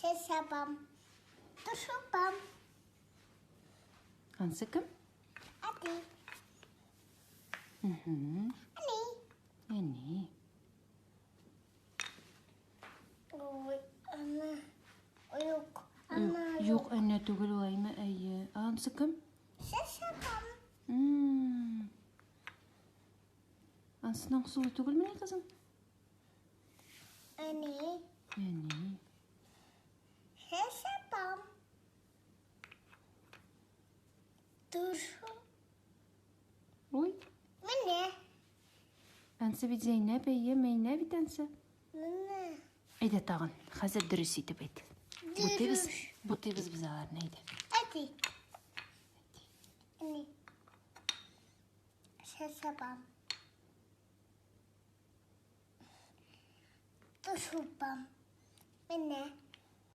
Чәчәбам. Тушупам. Ансы кем? Әти. Әни. Әни. Ой, ана. Юк. Ана. Юк, әнә түгел ул, әйме, әйе. Ә ансы кем? Чәчәбам. Ансының суы түгелмени, кызым? Әни. Әни. Чәчәбам. Тушу. Ой. Менә. Ансы бит Зәйнәп, әйе, Мәйнә бит ансы. Менә. Әйдә тагын, хәзер дөрес итеп әйт. Бутыйбыз, бутыйбыз без аларны, әйдә. Әти. Әни. Чәчәбам. Тушупам. Менә.